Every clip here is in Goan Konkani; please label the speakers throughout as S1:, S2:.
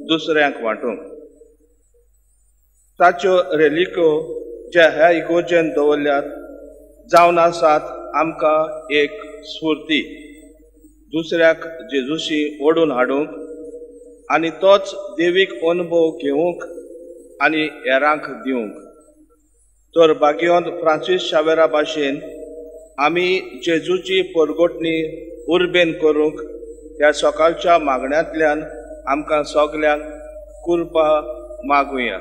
S1: दुसऱ्यांक वांटूंक. ताच्यो रेलिक्यो ज्या ह्या इगोर्जेन दवरल्यात जावन आसात आमकां एक स्फूर्ती दुसऱ्याक जेजूशी ओडून हाडूंक आनी तोच देवीक अनुभव घेवंक आनी हेरांक दिवंक. तर भाग्यवंत फ्रांसीस शावेरा भाशेन आमी जेजूची परगटणी उर्बेन करूंक ह्या सकाळच्या मागण्यांतल्यान आमकां सगल्यांक कृपा मागुया.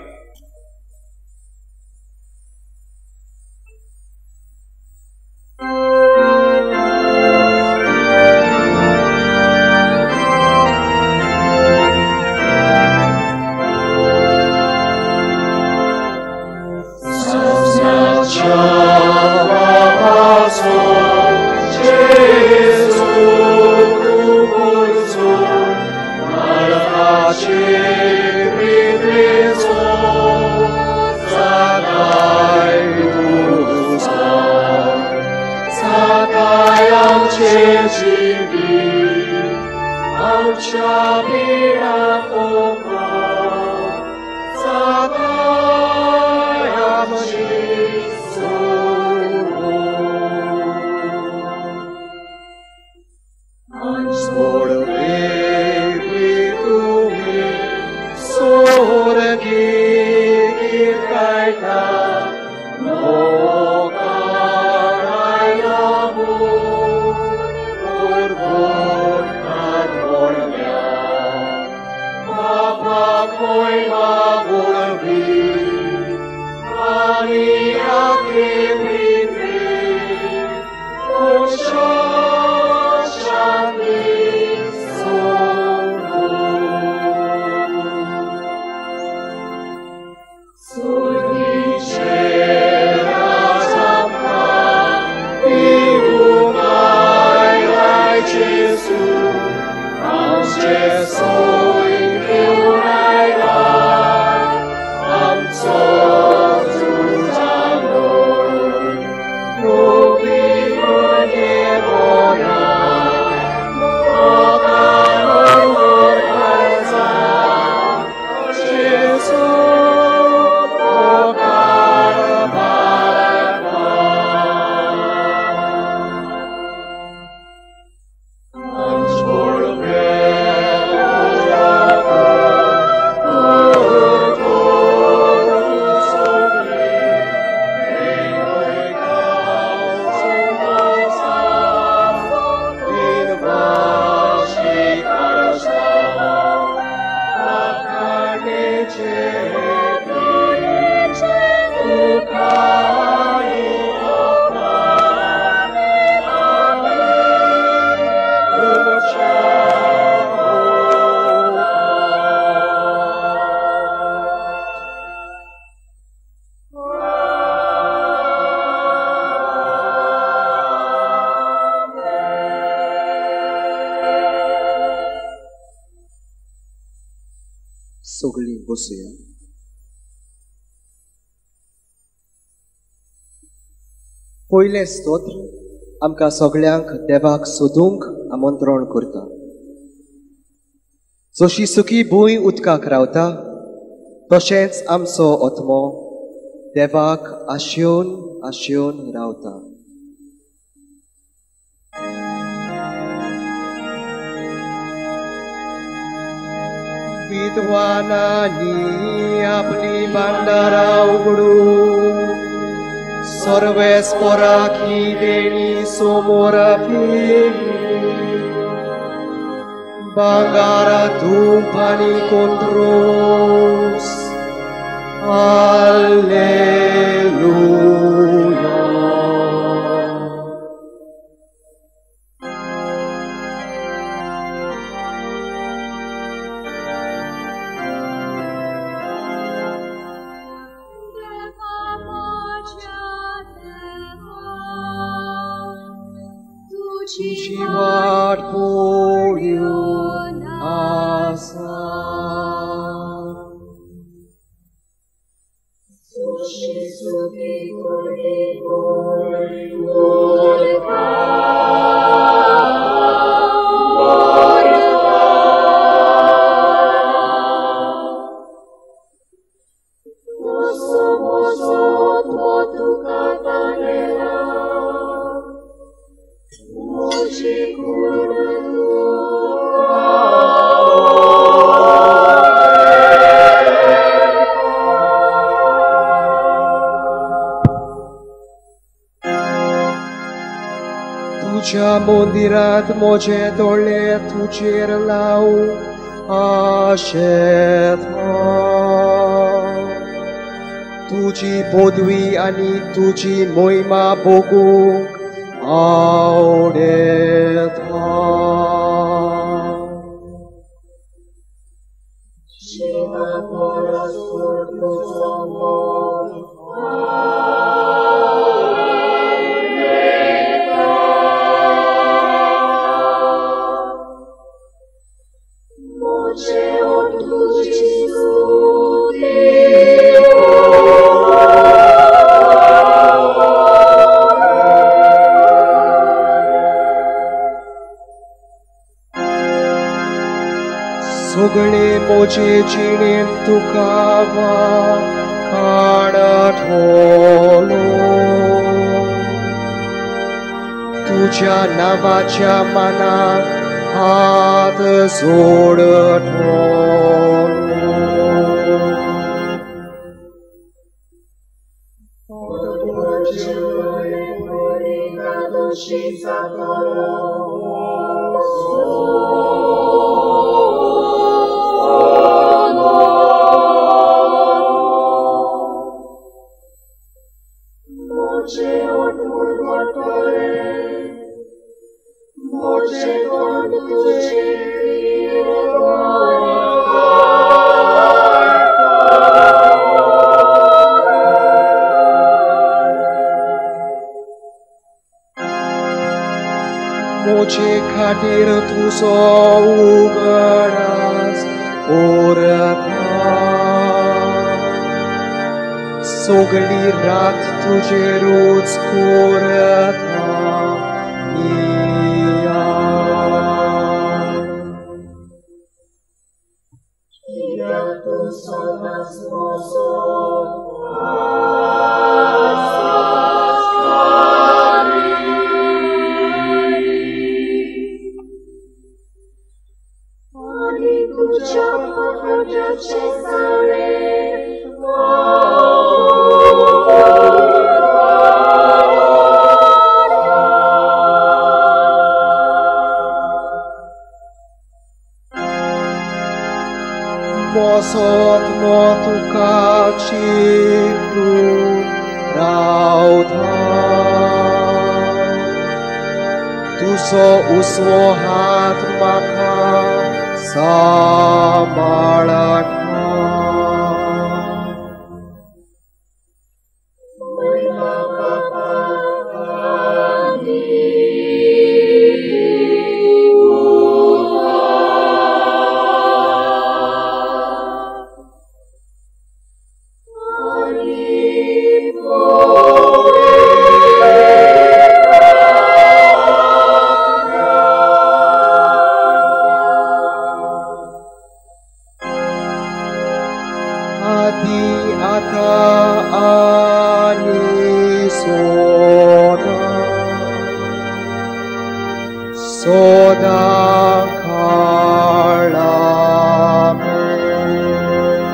S2: सगळीं बसुया. पयलें स्तोत्र आमकां सगळ्यांक देवाक सोदूंक आमंत्रण करता. जशी सुकी भूंय उदकाक रावता तशेंच आमचो आत्मो देवाक आशेवन आशेवन रावता. विद्वानांनी आपली भांडारां उगडून सर्वेस्पराक ही देणी समोर फेरली. भांगारा धूप आनी कोंद्रोस. हालेलुया. तुजी वाट पळोवन आसा. तुज्या मंदिरांत म्हजे दोळे तुजेर लावूंक आशेता. तुजी पदवी आनी तुजी मोहिमा बघूंक आवडेता. सगळे म्हजे जिणेंत तुका वाखाणटलो, तुज्या नांवाच्या मानाक हात जोडटलो. म्हजे खातीर तुजो उगडास उरता, सगळी रात तुजेरूच करता नियाळ.
S3: कित्याक तूं सदांच म्हजो
S2: म्हजो आत्मो तुका चिकटून रावता, तुजो उजवो हात म्हाका सांबाळटा. आदी आतां आनी सदां सदां काळा मेरेन.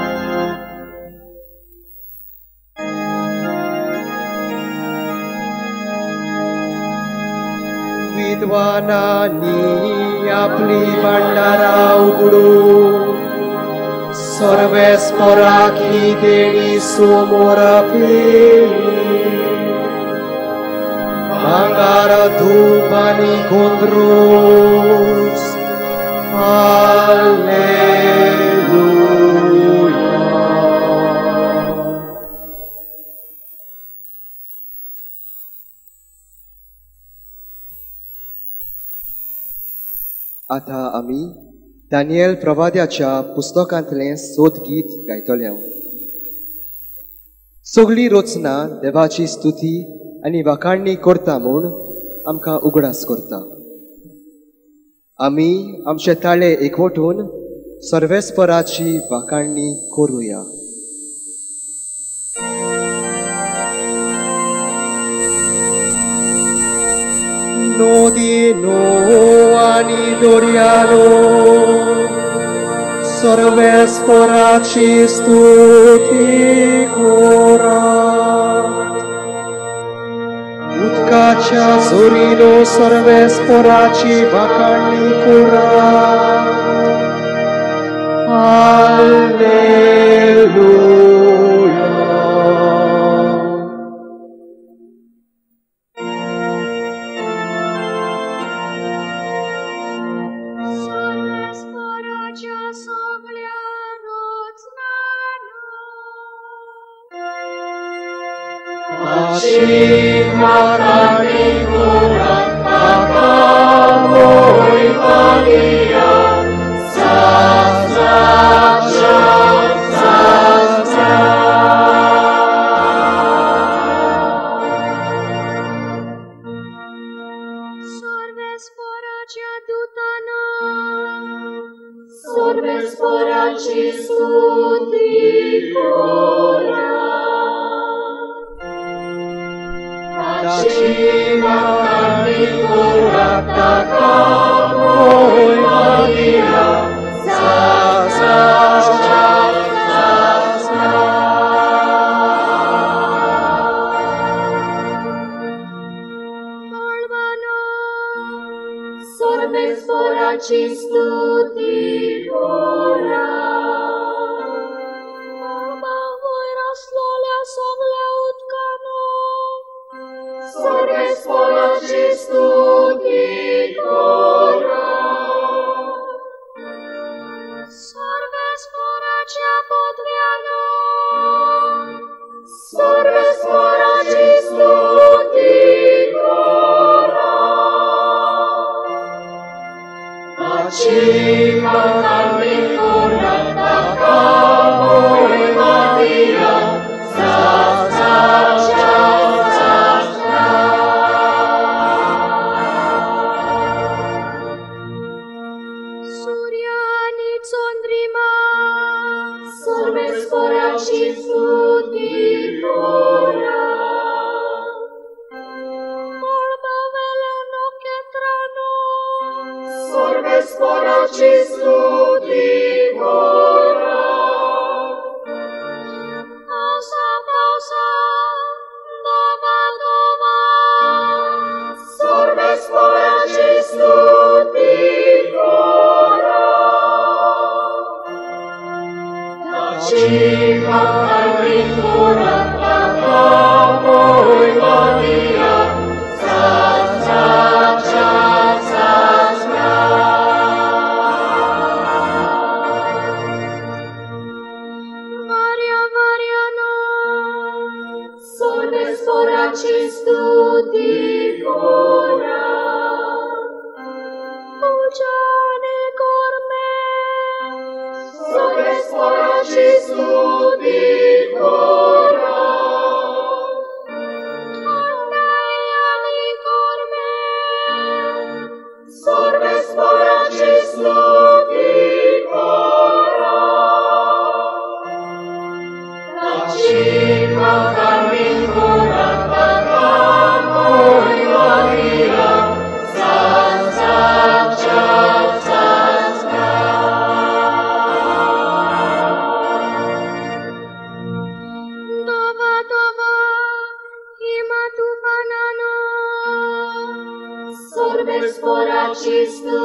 S2: विद्वानांनी आपली भांडारां उगडून सर्वेस्पराक ही देणी समोर पेली. भांगार धूप आनी गोंद्रोस. हालेलुया. आतां आमी दानियल प्रवाद्याच्या पुस्तकांतलें सोदगीत गायतले. सगळी रचना देवाची स्तुती आनी वाखाणणी करता म्हूण आमकां उगडास करता. आमी आमचे ताळे एकवटून सर्वेस्पराची वाखाणणी करुया. नदीनो आनी दर्यानो सर्वेस्पराची स्तुती करात. उदकाच्या जोरीनो सर्वेस्पोराची वाखाणणी करात. Hallelujah.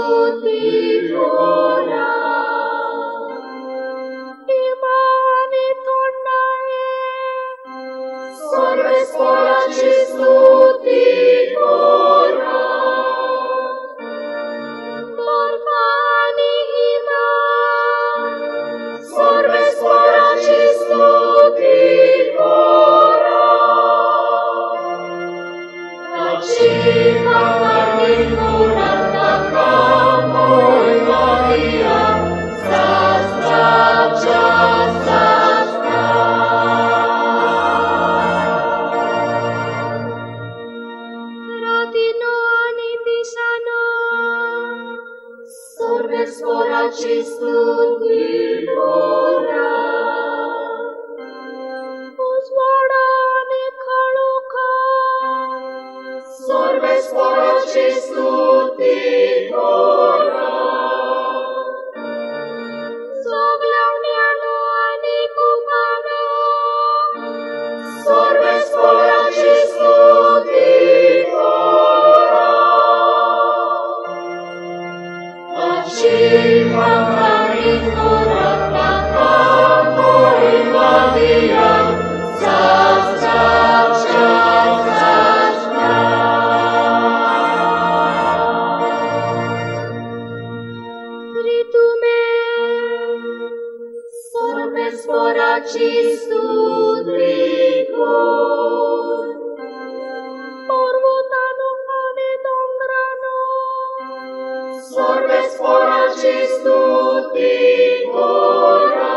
S3: Sorbes stuti kor.
S4: Porvotano ane dongrano,
S3: Sorvesporaci stuti kora.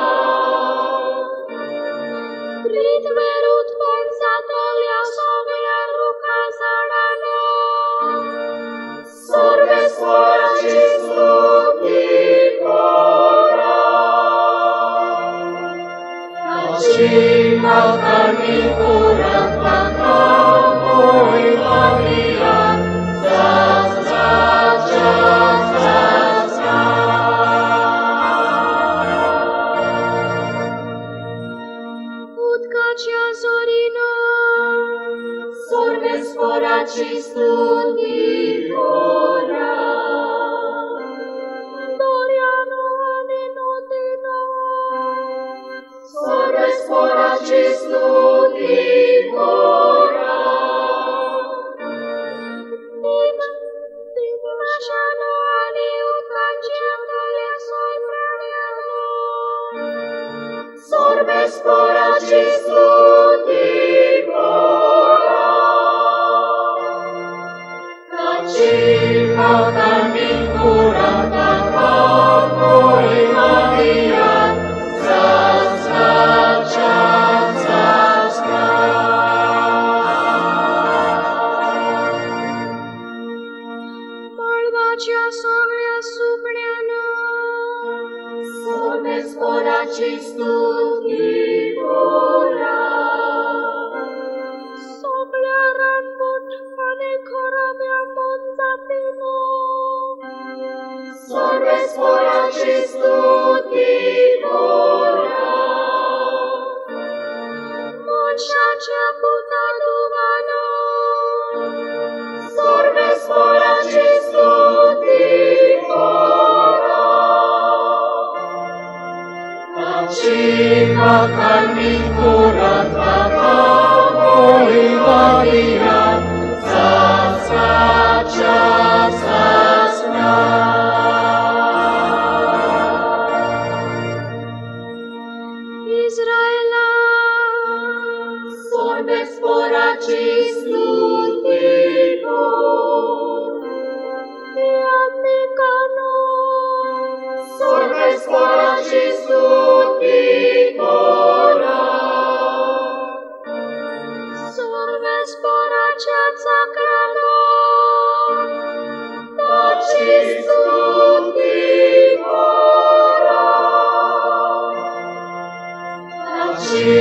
S4: Pritver उत्पन्न जातल्या सगळ्या रुखा झाडांनो,
S3: Sorvesporaci stuti kora. Tachi makalingkuran takamoy Maria, Sastra sastra.
S4: उदकाच्या जोरीनो,
S3: Sorvesporaci stuti kora.
S4: दर्यानो आनी नदीनो,
S3: Sorvesporaci stuti kora.
S4: माशानो आनी उदकांच्या तल्या सोय प्राण्यांनो,
S3: Sorvesporaci stuti kora. Tachi makalingkuran takamoy Maria, Sastra sastra.
S4: मळबाच्या सगळ्या सुकण्यांनो,
S3: Sorvesporaci stuti kora.
S4: सगळ्या रानवट आनी खराब्या मोनजातीनो,
S3: Sorvesporaci stuti kora.
S4: मनशाच्या पुता दुवानो,
S3: Sorvesporaci stuti kora. Tachi makalingkuran takamoy Maria, Sastra sastra.
S4: Izraela,
S3: Sorvesporaci stuti kor.
S4: Amicano,
S3: Sorvesporaci stuti kora.
S4: Sorvesporacia zacrano,
S3: Tachi stuti kora. Tachi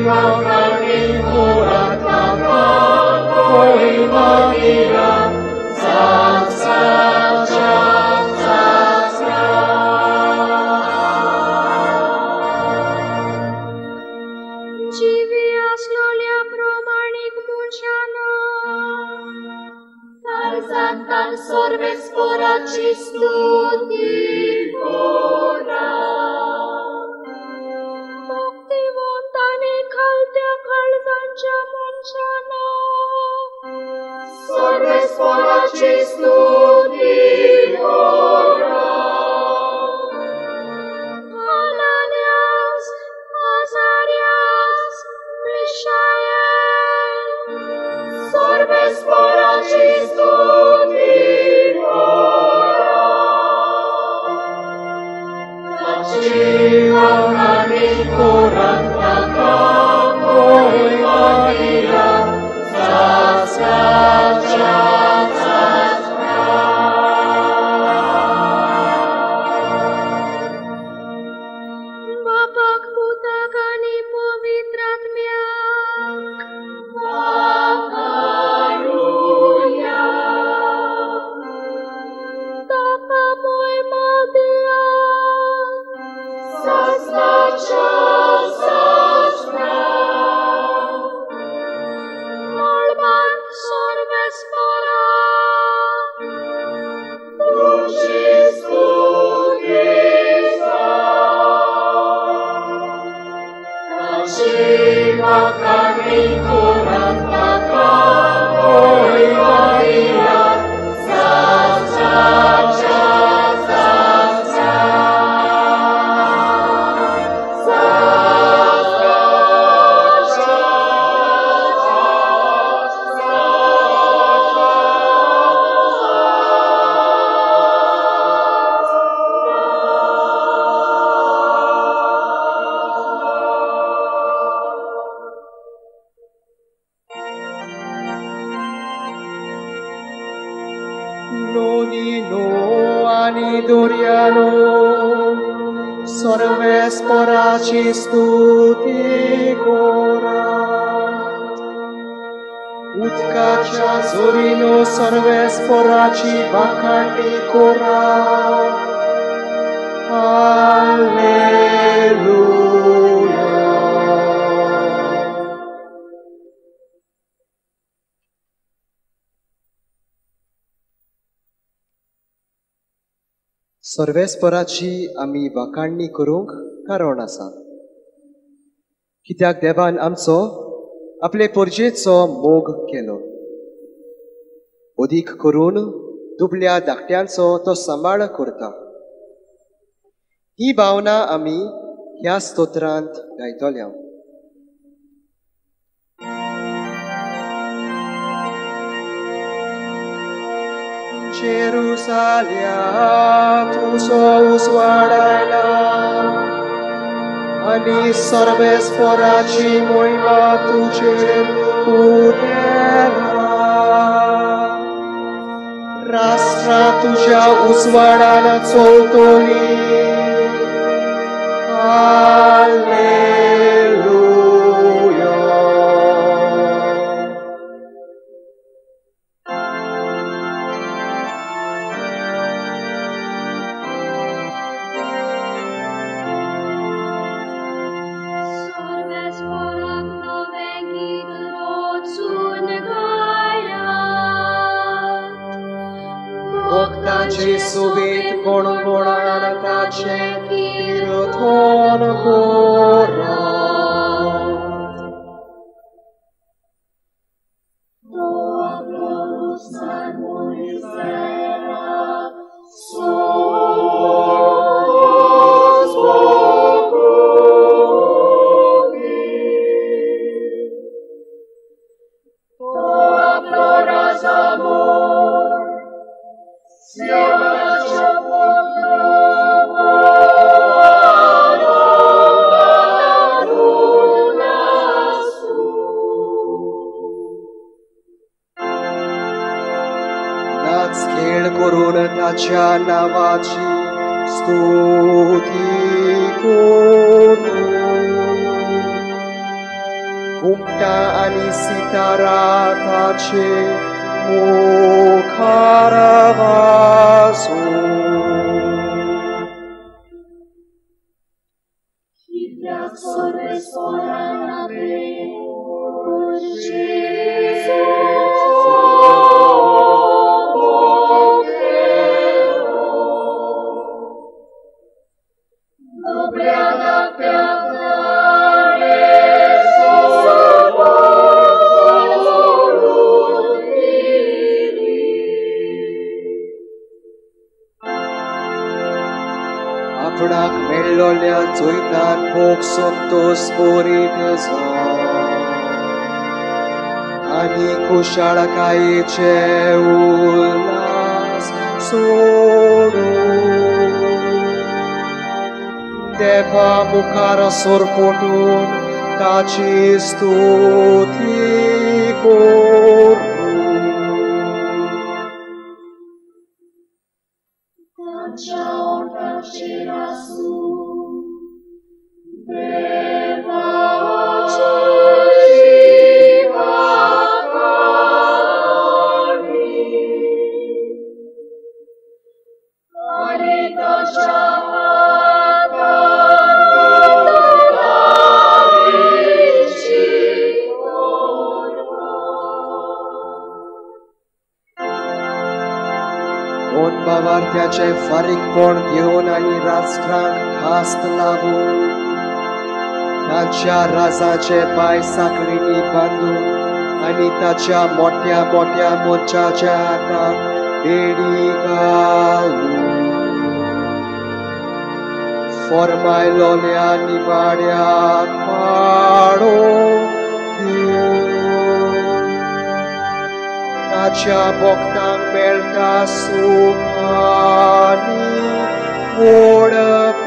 S3: makalingkuran takamoy Maria, Sastra sastra.
S4: जिवी आसलोल्या प्रमाणीक मनशानो,
S3: Talzantan sorvesporaci stuti kora.
S4: मुक्तिवंत आनी खालत्या काळजांच्या मनशानो,
S3: Sorvesporaci stuti kora.
S4: Ananias, Azarias, Mishael,
S3: Sorvesporaci stuti kora. Tachi makalingkuran takamoy Maria, Sastra sastra.
S4: बापाक पुताक आनी पवित्र आत्म्याक,
S3: Hallelujah.
S4: ताकामोय Maria,
S3: Sastra sastra.
S4: मळबांत सर्वेस्पोरा,
S3: Tuci stuti sa. Tachi makalingkuran takamoy Maria, Sastra sastra. Sastra.
S2: नदीनो आनी दर्यानो सर्वेस्पराची स्तुती करात. उदकाच्या जोरीनो सर्वेस्पराची वाखाणणी करात. हालेलुया. सर्वेस्पराची आमी वाखाणणी करूंक कारण आसा, कित्याक देवान आमचो आपले परजेचो मोग केलो. अदीक करून दुबल्या धाकट्यांचो तो सांबाळ करता. ही भावना आमी ह्या स्तोत्रांत गायतल्या. जेरुसाल्या तुजो उजवाड आयला आनी सर्वेस्पराची मोहिमा तुजेर उदेला. राष्ट्रां तुज्या उजवाडान चलतली. हालेलुया.
S4: सर्वेस्पराक नवें गीत रचून गायात.
S2: भक्तांची सोबीत गणगणान ताचें कीर्तन करात.
S3: तो आपलो लुकसाण म्हूण इस्रायलाक सोंस भोगूंदी. तो आपलो राजा म्हूण सियोनाच्या पोंदा आसूं.
S2: नाच खेळ करून ताच्या नांवाची स्तुती करूं. घुमटां आनी सितारा ताचे मुखार वाजूं.
S3: कित्याक सर्वेस्परान आपले परजेचो मोग केलो. दुबळ्या धाकट्यांक ताणें सोबत सोडून दिली.
S2: आपणाक मेळ्ळोल्या जैतान भोग संतोस भरीत जा आनी खुशालकायेचे उल्हास सोडून देवा मुखार सरपटून ताची स्तुती करूं.
S3: ताच्या ओंठाचेर आसूं देवाची वाखाणणी आनी ताच्या हातान दावीची तलवार.
S2: कोण बावार्थ्याचें फारीकपण घेवन आनी राष्ट्रांक खास्त लावून ताच्या राजाचे पांय साकरींनी बांदून आनी ताच्या मोठ्या मोठ्या मनशाच्या हाताक बेडी घालून फॉर्मायलोल्या निवाड्याक पाडो दिवन ताच्या भक्तांक मेळटा सूख आनी व्हडवीक.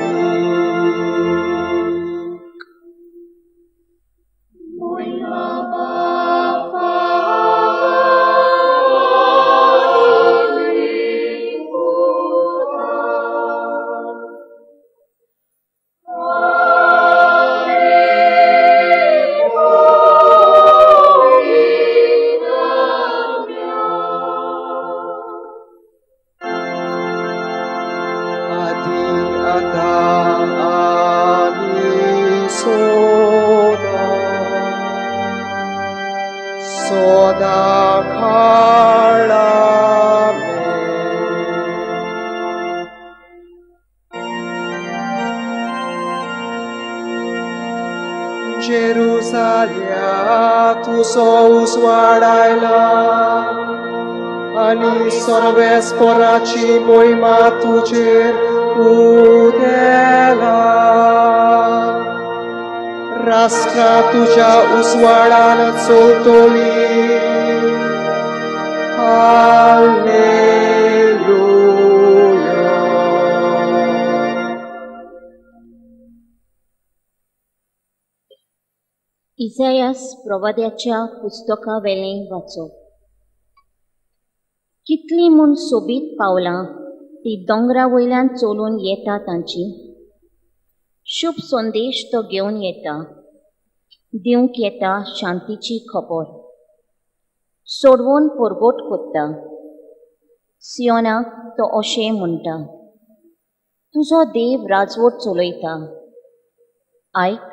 S3: मोहिमा बापाक
S2: जेरुसाल्या तुजो उजवाड आयला आनी सर्वेस्पराची मोहिमा तुजेर उदेला. राष्ट्रां तुज्या उजवाडान चलतली. हालेलुया.
S4: इजायास प्रवाद्याच्या पुस्तकावेलें वाचप. कितलीं म्हूण सोबीत पावलां ती दोंगरा वयल्यान चलून येता तांची. शुभ संदेश तो घेवन येता, दिवंक येता शांतीची खबर, सोडवून परगट कोत्ता. सियोनाक तो अशें म्हणटा, तुजो देव राजवट चलयता, आयक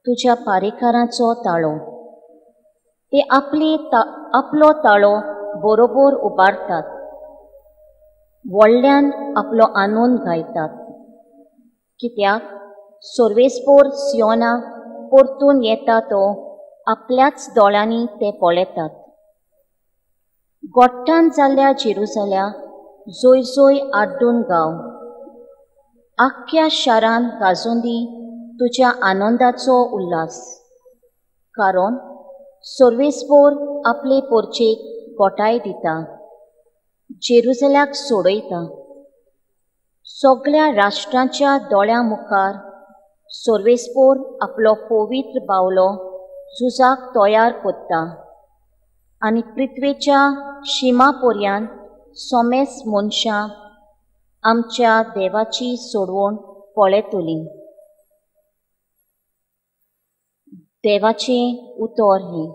S4: तुज्या पारेकारांचो ताळो. ते आपलो ताळो बरोबर उबारतात, व्हडल्यान आपलो आनंद गायतात. कित्याक सर्वेस्पोर सियोना परतून येता तो आपल्याच दोळ्यांनी ते पळयतात. गोट्टान जाल्ल्या जेरुजाल्या जोय जोय आड्डून गाव, आख्ख्या शारान गाजोंदी तुज्या आनंदाचो उल्हास. कारण सर्वेस्पोर आपले पोरचेक गोटाय दिता, जेरुजाल्याक सोडयता. सगळ्या राष्ट्रांच्या दोळ्यां मुखार सर्वेस्पोर आपलो पवित्र बावलो झुजाक तयार करता आनी पृथ्वेच्या शिमा पर्यंत सोमेस मनशां आमच्या देवाची सोडवण पळयतलीं. देवाचें उतर हें.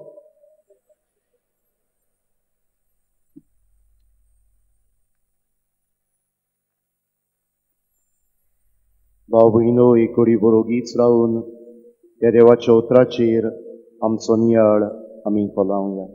S5: भाव भयणो, एकोडी बरोगीच रावन त्या देवाच्या उतराचेर आमचो नियाळ आमी कोलावया.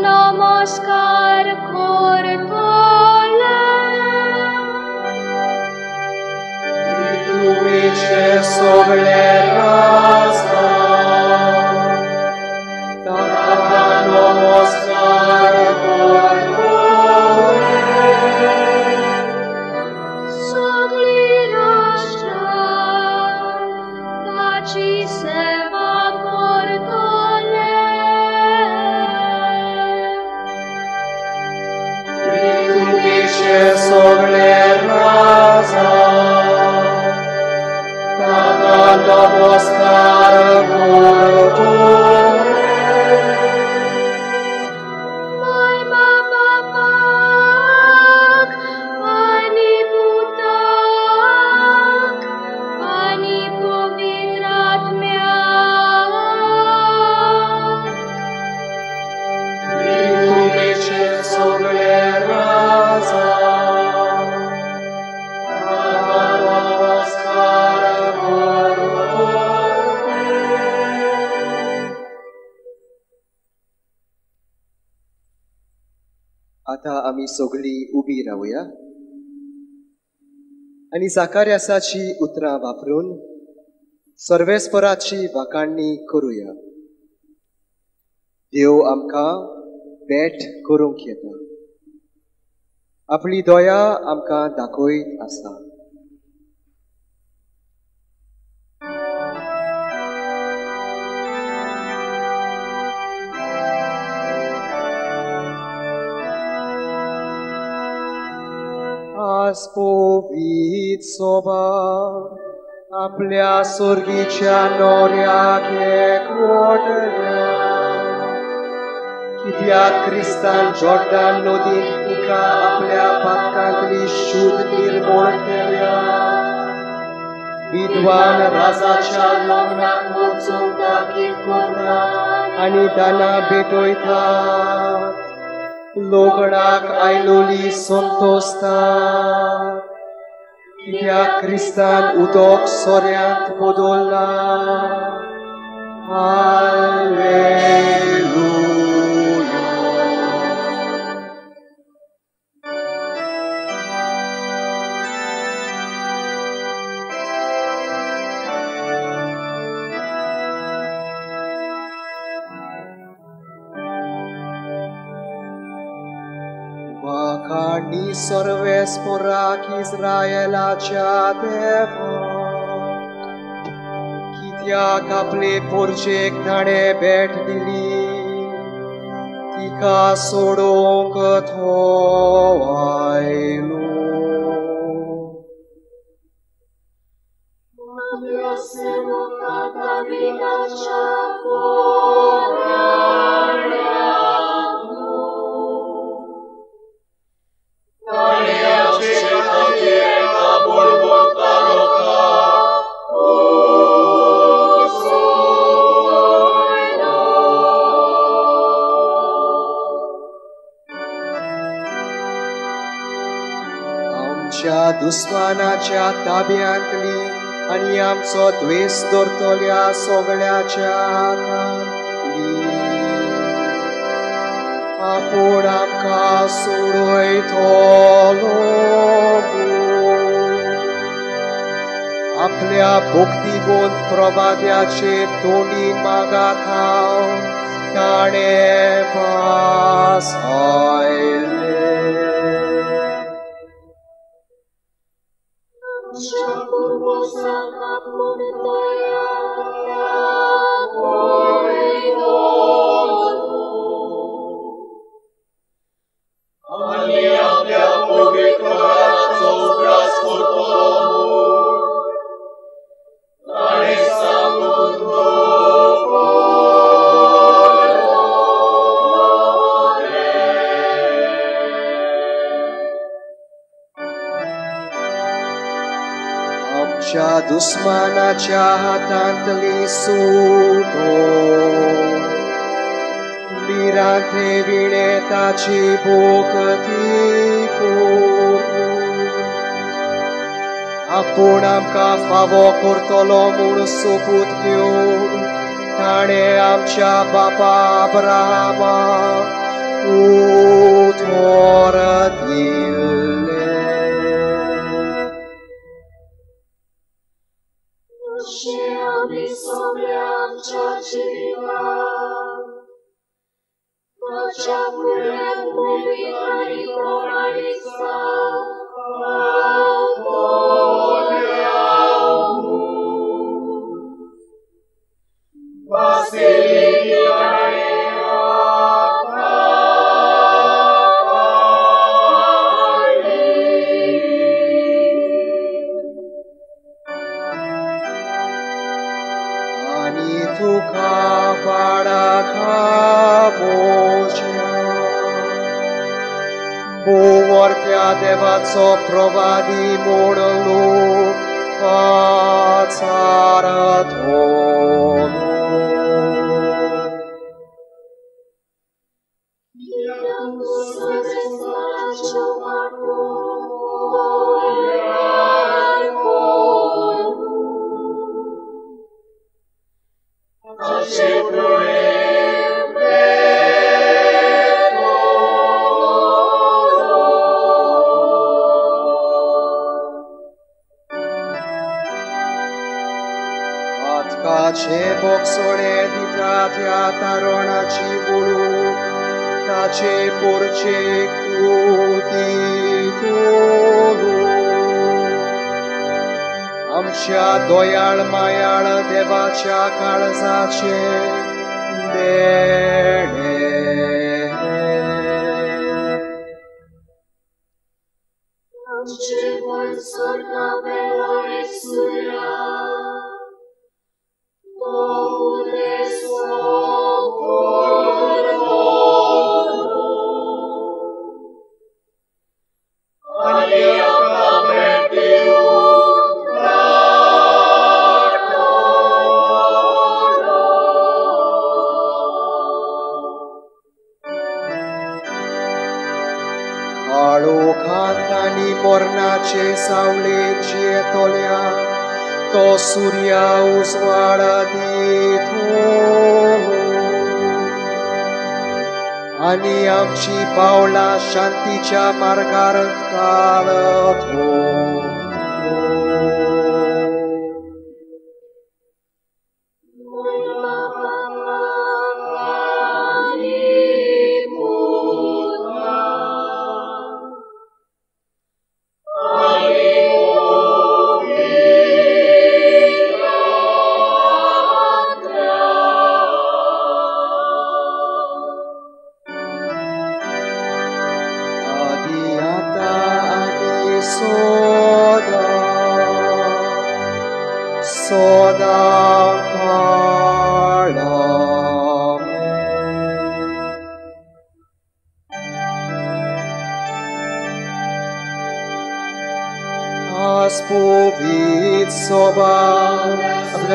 S4: नमस्कार करतले.
S2: तुवेचे सगळे राजा ताका नमस्कार करतले.
S4: सगळी राष्ट्रां ताची सेवा करतले.
S2: सगळे राजा ताका नमस्कार करतले.
S4: मोयमा बापाक आनी पुताक आनी पवित्र आत्म्याक.
S2: तुवेचे सगळे राजा आतां आमी सगळीं उबी रावया आनी जाकार्यासाची उतरां वापरून सर्वेस्पराची वाखाणणी करुया. देव आमकां भेट करूंक येता, आपली दया आमकां दाखयत आसा. आस्पोवीत सोबा आपल्या सुर्गीच्या नोऱ्याक एकवटल्या. कित्याक क्रिस्तान जॉर्डन नदींत तिका आपल्या पातकांतली शुद्ध निर्मूळ केल्या. विद्वान राजाच्या लग्नाक वचूंक दाखील करतात आनी दानां भेटयतात. लग्नाक आयलोली संतोषतात. कित्याक क्रिस्तान उदक सोऱ्यांत बदल्लां. हालेलुया. वाखाणी सर्वेस्पराक इस्रायलाच्या देवाक, कित्याक आपले पोरजेक ताणें भेट दिली, तिका सोडोवंक तो आयलो.
S3: आपल्या सेवका दाविदाच्या पोराण्यांनो,
S6: ताणें आमचे खातीर एका बळवंता रोखाक उसयलो.
S2: आमच्या दुस्मानाच्या ताब्यांतली आनी आमचो द्वेस दवरतल्या सगळ्याच्या हातांतली आपूण आमकां सोडयतलो. आपल्या भक्तिवंत प्रवाद्याचे तोंडी मागा खावन ताणें भास आयलें.
S3: आमच्या पुर्वजांक आपूण दया दाखयलो.
S6: आनी आपल्या पवित्रताचो उगडास करतलो म्हूण ताणें सांगून दवरलें.
S2: आमच्या दुस्मानाच्या हातांतली सुटो भिरांते विणे ताची भोकती करूं. आपूण आमकां फावो करतलो म्हूण सोपूत घेवन ताणें आमच्या बापा अब्राहमाक उतर दिल्लें.
S3: अशें आमी सगळ्या आमच्या जिवितांत ताच्या फुडल्यान पवित्र आनी प्रमाणीक जावंक पावतल्या म्हूण.
S6: बासिलिकी ताणें आतां हाडली.
S2: आनी तुका बाळका मोज्या भोंवरत्या देवाचो प्रवादी म्हूण लोक पाचारतलो.
S3: कित्याक तूं सर्वेस्पराच्यो वाटो तयार करूं.
S6: ताचे फुडें
S2: पातकाचे बोगसोळे दिता त्या तारणाची बुडूक ताचे पोरचेक तूं दितलो. आमच्या दोयाळ मायाळ देवाच्या काळजाचे देणे. शांतीच्या मार्गार घालतो.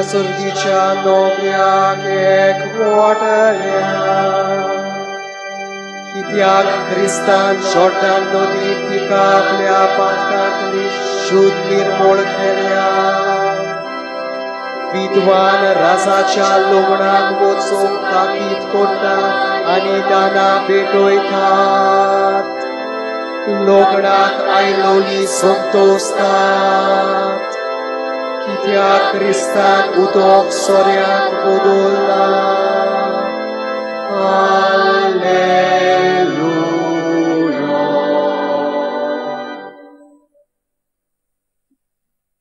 S2: Surghiच्या नोकऱ्याक एकवटल्या कित्याक क्रिस्तान जॉर्डन नदी तिका आपल्या पातकांतली शुद्ध निर्मूळ केल्या. विद्वान राजाच्या लग्नाक वचूंक ताकीद करता आनी दानां भेटयतात. लग्नाक आयलोली संतोषतात कित्याक क्रिस्तान उदक सोऱ्यांत बदल्लां. हालेलुया.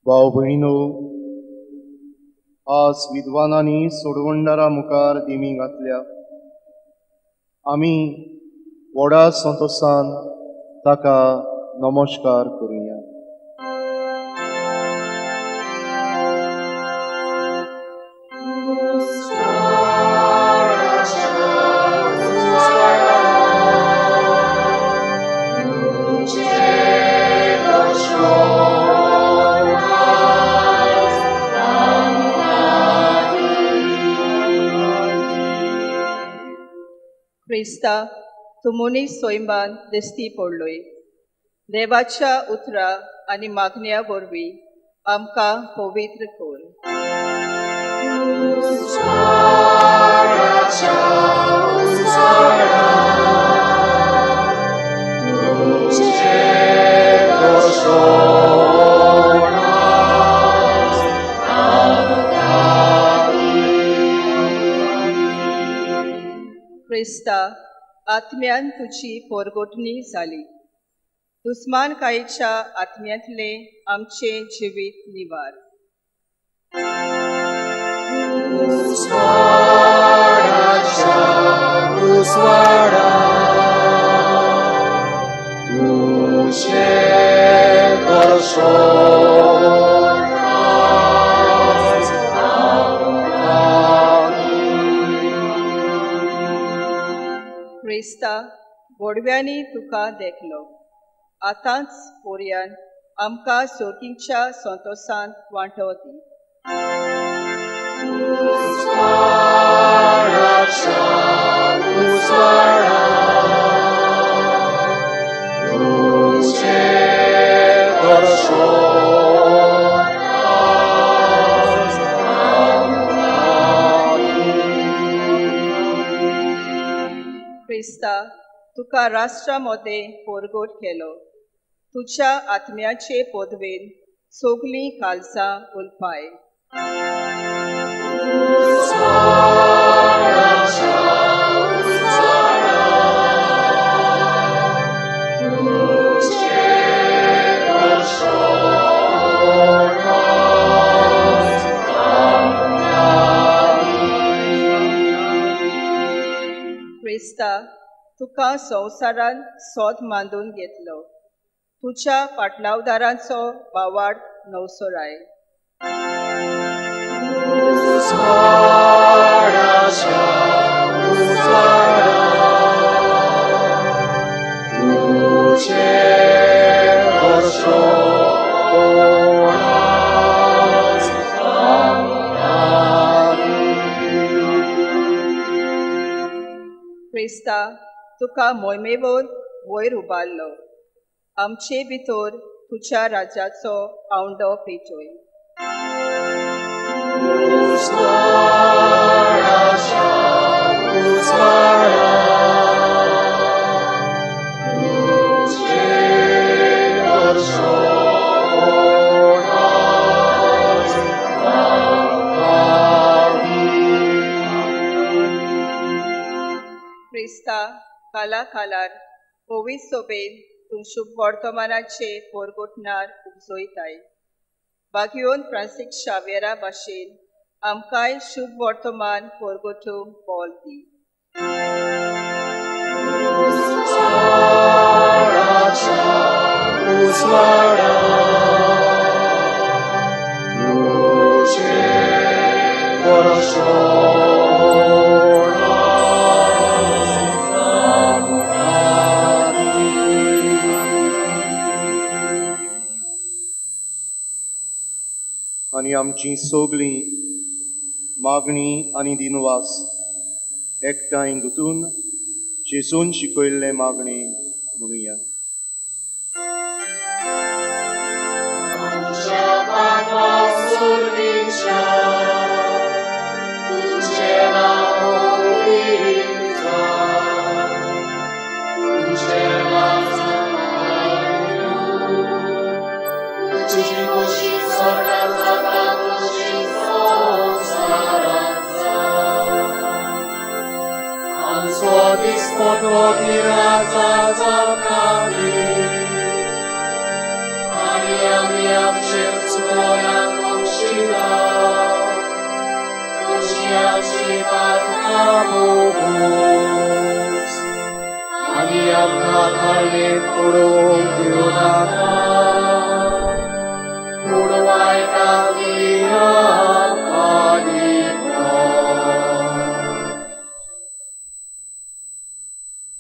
S5: भाव भयणीनो, आज विद्वानांनी सोडवणदारा मुखार दिमी घातल्या. आमी व्हडा संतोसान ताका नमस्कार करुया.
S7: क्रिस्ता तुमुनी सोयमान दिश्टी पडलोय. देवाच्या उतरा आनी मागण्या वरवीं आमकां पवित्र कर. क्रिस्ता आत्म्यान तुजी पोरगोटणी जाली. दुस्मानकायेच्या आत्म्यांतले आमचें जिवीत निवार.
S2: उजवाडाच्या उजवाडा तुजें दर्शन आज आमकां.
S7: क्रिस्ता गोडव्यांनी तुका देखलो. आतांच पोरयान आमकां सोर्कींच्या संतोसान वांटो दी.
S2: उजवाडाच्या उजवाडा तुजें दर्शन आज आमकां.
S7: क्रिस्ता तुका राष्ट्रा मदें पोरगोट केलो. तुज्या आत्म्याचे पदवेन सगलीं कालसां उलपाय.
S3: उजवाडाच्या उजवाडा तुजें दर्शन आज आमकां.
S7: क्रिस्ता तुका संवसारान सोद मांडून घेतलो. तुज्या पाटलावदारांचो बावाड नवसोराय. क्रिस्ता तुका मोहिमेवन वयर उबारलो, आमचे भितर तुज्या राज्याचो आवंडो पेटोय. क्रिस्ता काला कालार पवित्र सोबेन तूं शुभ वर्तमानाचे पोरगोटणार उपजोयताय. बागयोन फ्रांसीस शावेरा भाशेन आमकांय शुभ वर्तमान पोरगोटूंक बोल दी.
S5: आनी आमची सगळीं मागणी आनी दिनवास एकठांय गुंतून जेजून शिकयल्ले मागणी म्हणुया.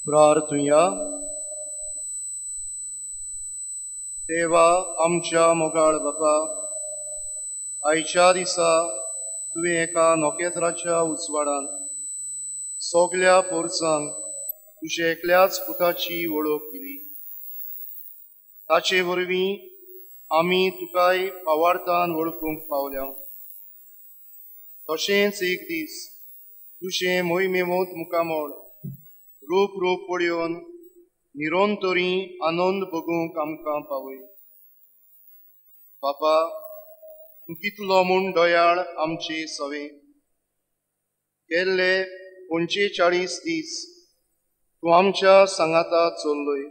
S5: प्रार्थुया. देवा आमच्या मोगाळ बापा, आयच्या दिसा तुवें एका नखेत्राच्या उजवाडान सगल्या पोरसांक तुज्या एकल्याच पुताची वळख दिली. ताचे वरवीं आमी तुकाय पावार्थान वळखूंक पावल्या. तशेंच एक दीस तुजें मोहिमेवंत मुखामळ रूप रूप पळोवन निरंतरी आनंद भोगूंक आमकां पावय. बापा, तूं कितलो म्हूण दयाळ आमचे सवे. गेल्ले 45 दीस तूं आमच्या सांगाता चल्लोय.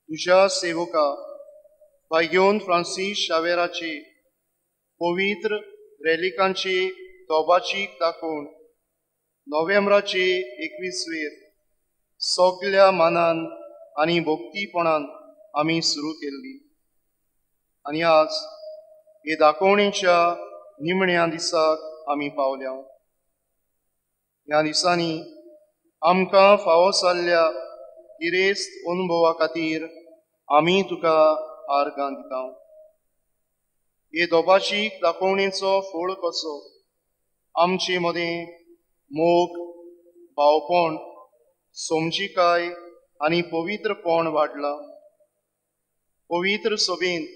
S5: तुज्या सेवका भाग्योन फ्रांसीस शावेराचे पवित्र रेलिकांचे तोबाचीक दाखोवन नोव्हेंबराचे 21वेर सगल्या मानान आनी भक्तीपणान आमी सुरू केल्ली आनी आज हे दाखोवणेच्या निमण्या दिसाक आमी पावल्या. ह्या दिसांनी आमकां फावो जाल्ल्या गिरेस्त अनुभवा खातीर आमी तुका आर्गां दिता. हे दोबाशीक दाखोवणेचो फोळ कसो आमचे मदें मोग, भावपण, समजिकाय आनी पवित्रपण वाडला. पवित्र सभेंत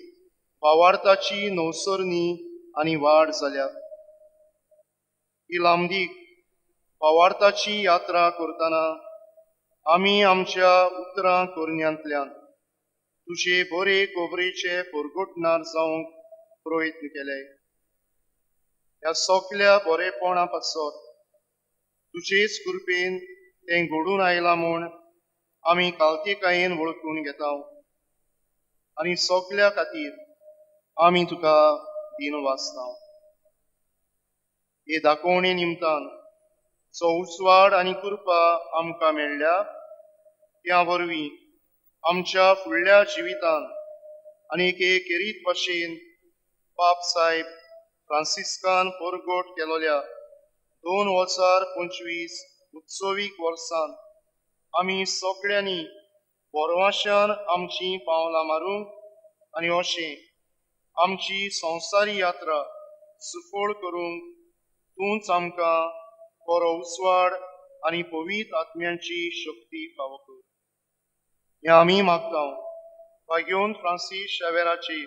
S5: भावार्थाची नवसरणी आनी वाड जाल्या. ही लांबदीक भावार्थाची यात्रा करतना आमी आमच्या उतरां करण्यांतल्यान तुजे बरे गोबरेचे परगटणार जावंक प्रयत्न केले. ह्या सगल्या बरेपणा पासत तुजेच कृपेन तें घडून आयलां म्हूण आमी कालतेकायेन वळखून घेता आनी सगल्या खातीर आमी तुका दिन वाचता. हे दाखोवणे निमतान जो उजवाड आनी कृपा आमकां मेळ्ळ्या त्या वरवीं आमच्या फुडल्या जिवितान आनी एके खेरीत भाशेन पाप साहेब फ्रांसिस्कान परगट केलोल्या 2025 उत्सवीक वर्सान आमी सगळ्यांनी बरवाशान आमची पावलां मारूंक आनी अशें आमची संवसारी यात्रा सुफळ करूंक तूंच आमकां बरो उजवाड आनी पवित्र आत्म्यांची शक्ती फावो कर. हें आमी मागता भाग्योंत फ्रांसीस शावेराची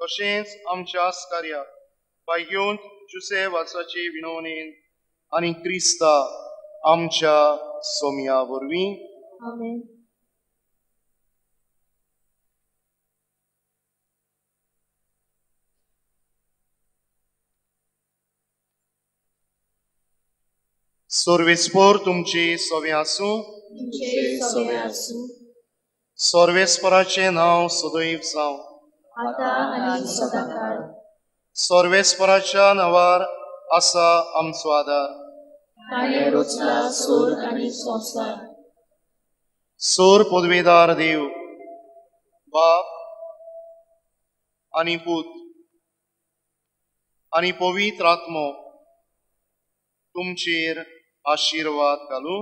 S5: तशेंच आमच्या कार्याक भाग्योंत जुसे वासाचे विनवणेन आनी क्रिस्ता आमच्या सोम्या वरवीं.
S4: आमेन.
S5: सर्वेस्पर तुमचे सवे आसूं. सर्वेस्पराचें नांव सदैव जावं. सर्वेस्पराच्या नांवार आसा आमचो आदार. सोर पदवेदार देव बाप आनी पूत आनी पवित्र आत्मो तुमचेर आशिर्वाद घालूं.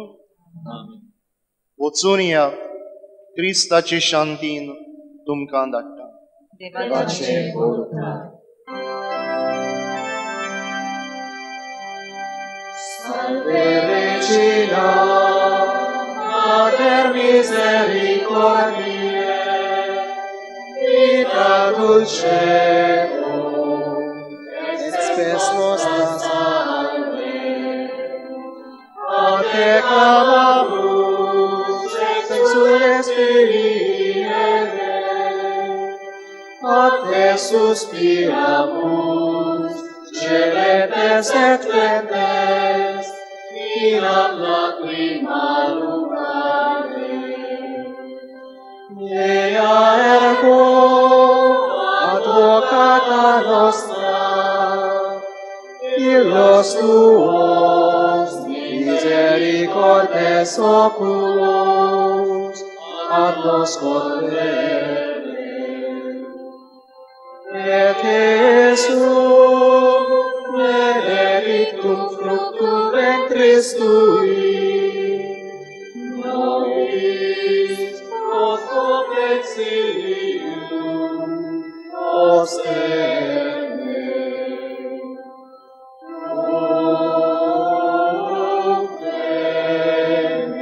S5: वचून या क्रिस्ताचे शांतीन तुमकां धाडटा.
S6: Salve Regina, Mater misericordiae, vita dulcedo, et spes nostra salve. A te clamamus, exules filii Eve, a te suspiramus, gementes et flentes, in ab lacrimarum vale. Ea ergo advocata nostra, illos tuos misericordes oculos ad nos converte. Et Iesum benedictum fructum ventris tui, nobis post hoc exilium ostende. Nunc temes,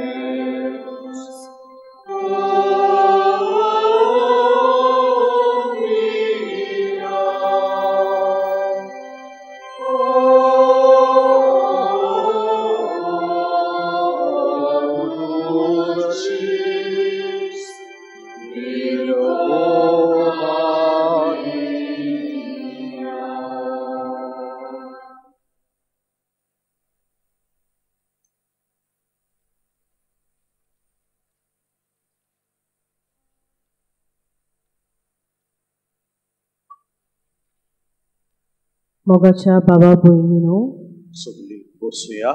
S8: मोगाच्या बाबा भयणीनो,
S9: सगळी बसुया.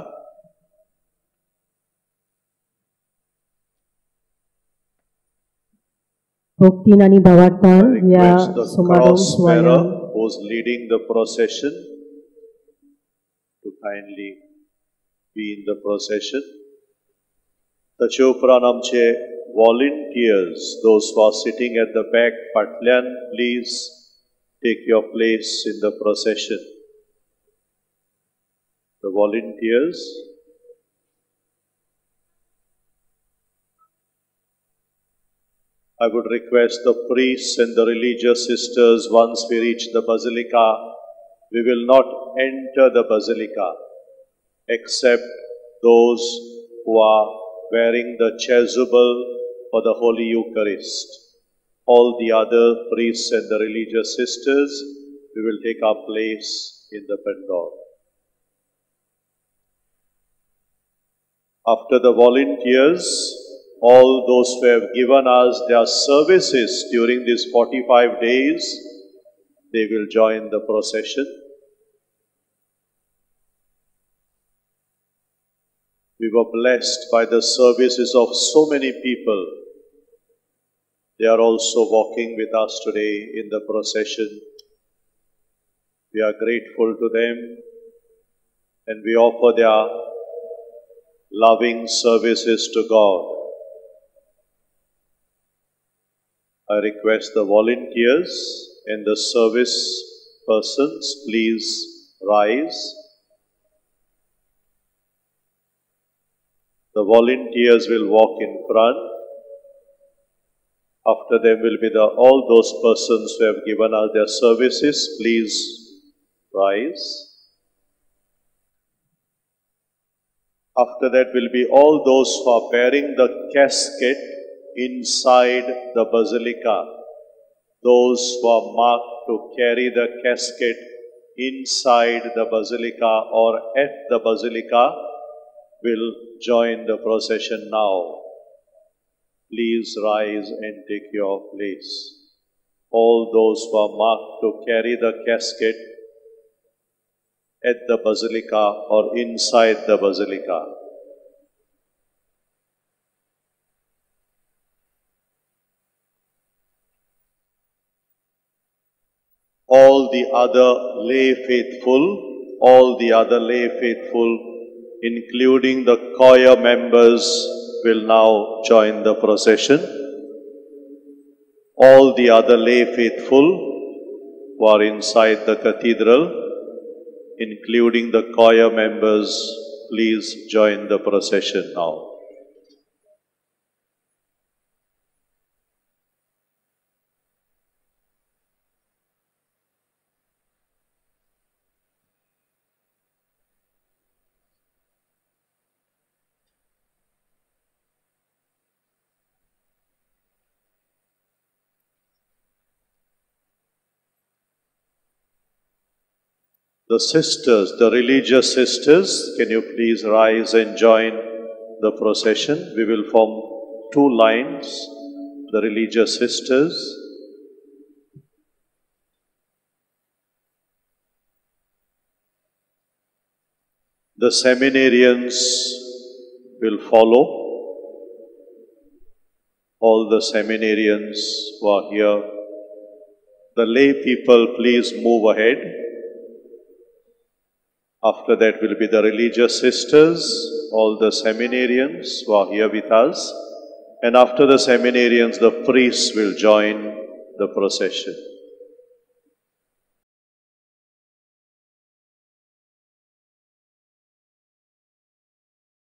S8: भक्तीन आनी भावार्थान ह्या समारोह सुवाळ्यान
S9: who is leading the procession to kindly be in the procession. ताचे उपरांत आमचे volunteers, those who are sitting at the back फाटल्यान, please take your place in the procession. The volunteers. I would request the priests and the religious sisters, once we reach the basilica, we will not enter the basilica except those who are wearing the chasuble for the Holy Eucharist. All the other priests and the religious sisters, we will take our place in the pandal. After the volunteers, all those who have given us their services during these 45 days, they will join the procession. We were blessed by the services of so many people They are also walking with us today in the procession. We are grateful to them and we offer their loving services to God. I request the volunteers and the service persons, please rise. The volunteers will walk in front. After them will be all those persons who have given us their services. Please rise. After that will be all those who are bearing the casket inside the basilica. Those who are marked to carry the casket inside the basilica or at the basilica will join the procession now. Please rise and take your place. All those who are marked to carry the casket at the basilica or inside the basilica. All the other lay faithful, including the choir members, will now join the procession. All the other lay faithful who are inside the cathedral, including the choir members, please join the procession now. The sisters, the religious sisters, can you please rise and join the procession? We will form two lines, the religious sisters. The seminarians will follow. All the seminarians who are here. The lay people, please move ahead. After that will be the religious sisters, all the seminarians who are here with us. And after the seminarians, the priests will join the procession.